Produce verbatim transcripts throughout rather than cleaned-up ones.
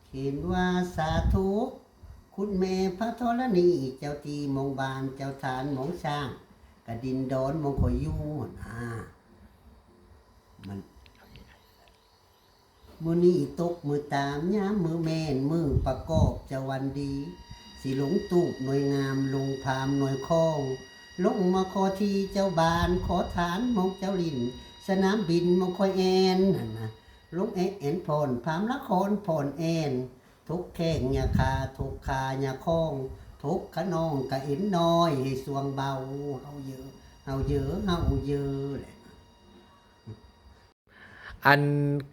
เขียนว่าสาธุ คุณแม่พระธรณี เจ้าที่หม่องบ้าน เจ้าฐานหม่องสร้าง กะดินดอนหม่องข้อยอยู่หั่นนะ มัน มื้อนี้ตกมื้อตาม ยามมื้อแม่น มื้อประกอบจะวันดี สิลงตูบหน่วยงาม ลงพามหน่วยคอง ลงมาขอที่เจ้าบ้าน ขอฐานหม่องเจ้าหลิ้น สนามบินหม่องข้อยแอ่นหั่นนะ ลงแอ่นผ่อน พามละครผ่อนแอ่น ถกแข้งยาคา ถกคายาคอง ถกขนองกะเอ็นน้อย ให้สวงเบา เฮาเยอะ เฮาเยอะ เฮาเยอะแหละ อัน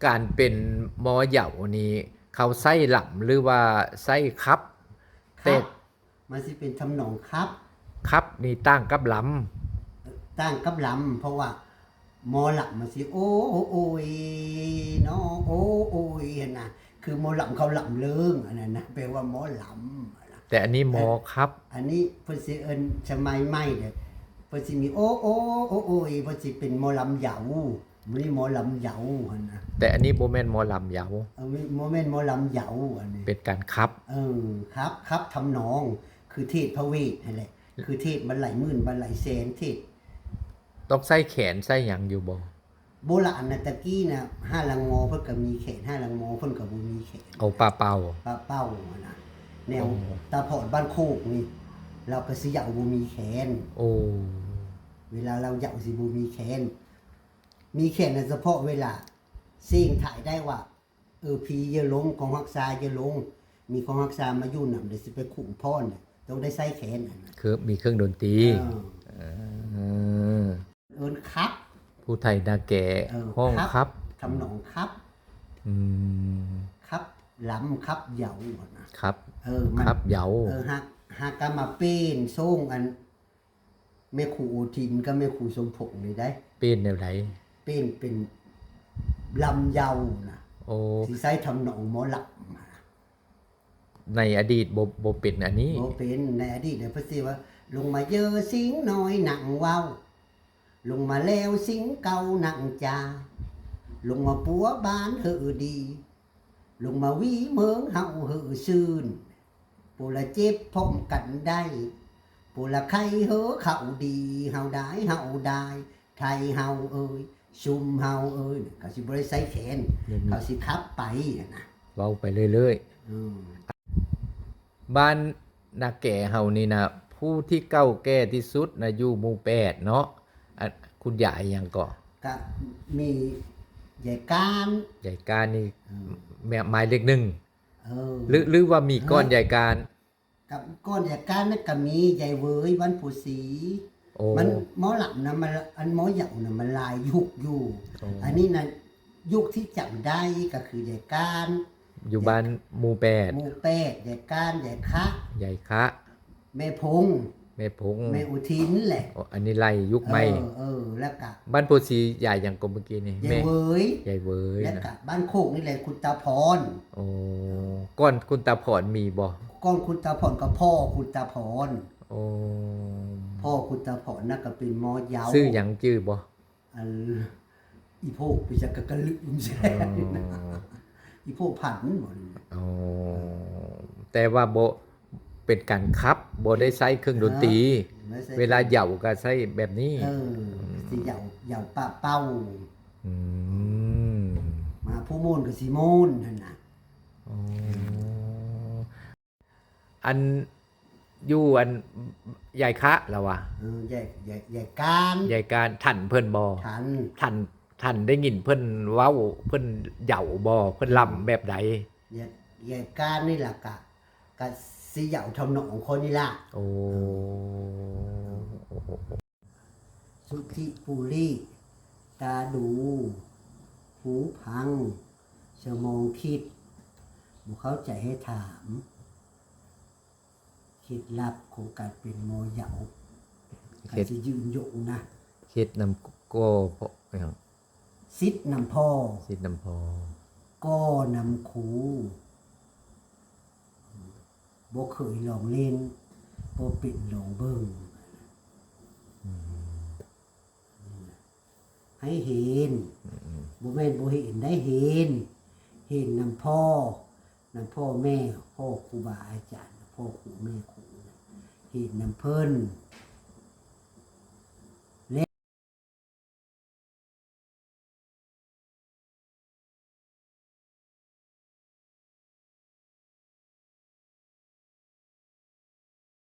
การเป็นหมอเหยานี่ เขาใช้หลำหรือว่าใช้ขับ แต่ ขับ มันสิเป็นทำนองขับ ขับนี่ต่างกับหลำ ต่างกับหลำ เพราะว่าหมอหลำมันสิ โอ้โอ้ยเนาะ โอ้โอ้ยหั่นนะ คือหมอหลำเขาหลำเลิง อันนั้นนะ แปลว่าหมอหลำนะ แต่อันนี้หมอขับ อันนี้เพิ่นสิเอิ้นสมัยใหม่เด้อ เพิ่นสิมี โอ้โอ้โอ้โอ้ย เพิ่นสิเป็นหมอหลำเหยา มื้อนี้หมอหลำเหยาหั่นนะ แต่อันนี้บ่แม่นหมอหลำเหยา เออ บ่แม่นหมอหลำเหยาอันนี้ เป็นการขับ เออ ขับ ขับทำนอง คือเทศน์พระเวทนั่นแหละ คือเทศน์บันไลหมื่นบันไลแสน เทศน์ ต้องใช้แขนใช้หยังอยู่บ่ โบราณนะ ตะกี้นะ ห้าลังมอเพิ่นก็มีแขน ห้าลังมอเพิ่นก็บ่มีแขน เอาปาเป่า ปาเป่าหั่นนะ แนว โอ้ ตาผอดบ้านโคกนี่ ลาวก็สิเหยาบ่มีแขน โอ้ เวลาลาวเหยาสิบ่มีแขน มีแขนน่ะเฉพาะเวลาเซ็งถ่ายได้ว่า เออ ผีอย่าลง ของฮักษาอย่าลง มีของฮักษามาอยู่นำ เดี๋ยวสิไปขุมพรน่ะ ต้องได้ใช้แขนหั่นนะ คือมีเครื่องดนตรี เออ เออ เอิ้นขับ ผู้ไทนาแก่ เออ ฮ้องขับ ขับ ทำนองขับ อืม ขับหลำขับเหยาหั่นนะ ขับ เออ มัน ขับเหยา เออ หาก หากะมาเปลี่ยนทรงอัน แม่ครูโอทินกับแม่ครูสมพงษ์นี่ได้ เปลี่ยนแนวใด เปลี่ยนเป็นลำเหยานะ โอ้ สิใช้ทำนองหมอลำนะ ในอดีตบ่ บ่เป็นอันนี้ บ่เป็น ในอดีตเนี่ยเพิ่นสิว่า ลงมาเยอสิงห์น้อยนั่งเว้า ลงมาแล้วสิงห์เก่านั่งจา ลงมาปัวบ้านเฮอดี ลงมาวีเมืองเฮาเฮอซื่น ผู้ละเจ็บพร้อมกันได้ ผู้ละไข้เฮอเขาดี เฮาได้ เฮาได้ ไทยเฮาเอ้ย ชุมเฮาเอ้ย เขาสิบ่ได้ใช้แขน อืม เขาสิขับไปหั่นนะ เว้าไปเรื่อยๆ อืม บ้านนาแก่เฮานี่นะ ผู้ที่เก่าแก่ที่สุดนะ อยู่หมู่แปดเนาะ อ่ะ คุณยายหยังก่อ ก็มียายการ ยายการนี่ อืม แม่ หมายเลขหนึ่ง เออ หรือ หรือว่ามีก่อน ฮะ ยายการ กับก่อนยายการนั่นก็มียายเหวย วันผู้ศรี โอ้ มันหมอลำนะ มัน อันหมอเหยานะ มันหลายยุคอยู่ โอ้ อันนี้นะ ยุคที่จำได้ก็คือยายการ อยู่บ้านหมู่แปด หมู่แปด ยายการ ยายคะ ยายคะ แม่พง แม่พง แม่อุทินแหละ โอ้ อันนี้ไล่ยุคใหม่ เออ เออ แล้วก็ บ้านผู้ศรียายหยังก่อเมื่อกี้นี่ ยาย แม่ เหวย ยายเหวย แล้ว นะ ก็บ้านโคกนี่แหละ คุณตาพร โอ้ ก่อนคุณตาพรมีบ่ ก่อนคุณตาพรก็พ่อคุณตาพร โอ้ พ่อคุณตาพรน่ะก็เป็นหมอเหยา ชื่อหยังจื่อบ่ อัน อีโพกไปจักกะกะลึกมันแซ่ อ๋อ อีโพกผันบ่นี่ อ๋อ แต่ว่าบ่เป็นการขับ บ่ได้ใช้เครื่องดนตรี เออ ไม่ใช่ เวลาเหยาก็ใช้แบบนี้ เออ สิเหยา เหยาปะเป่า อืม มาผู้โม่นก็สิโม่นหั่นน่ะ อ๋อ อัน อยู่อัน ยายคะแล้ววะ เออ ยาย ยาย ยายการ ยายการ ทันเพิ่นบ่ ทัน ทัน ทันได้ยินเพิ่นเว้า เพิ่นเหยาบ่ เพิ่นลำแบบใด ยาย ยายการนี่ล่ะกะ กะสิเหยาทำนองคนนี่ล่ะ โอ้ เออ สุธิปุริ ตาดู หูพัง สมองคิด บ่เข้าใจให้ถาม เคล็ดลับของการเป็นหมอเหยา เคล็ด การสิยืนยงนะ เคล็ดนำก่อพ่อ อิหยัง ศิษย์นำพ่อ ศิษย์นำพ่อ ก่อนำครู บ่เคยลองเล่น บ่เป็นลองเบิ่ง อืม ให้เห็น อืม บ่แม่นบ่เห็นได้เห็น เห็นนำพ่อนำพ่อแม่ พ่อครูบาอาจารย์ พ่อครูแม่ครูนะ เห็นนำเพิ่น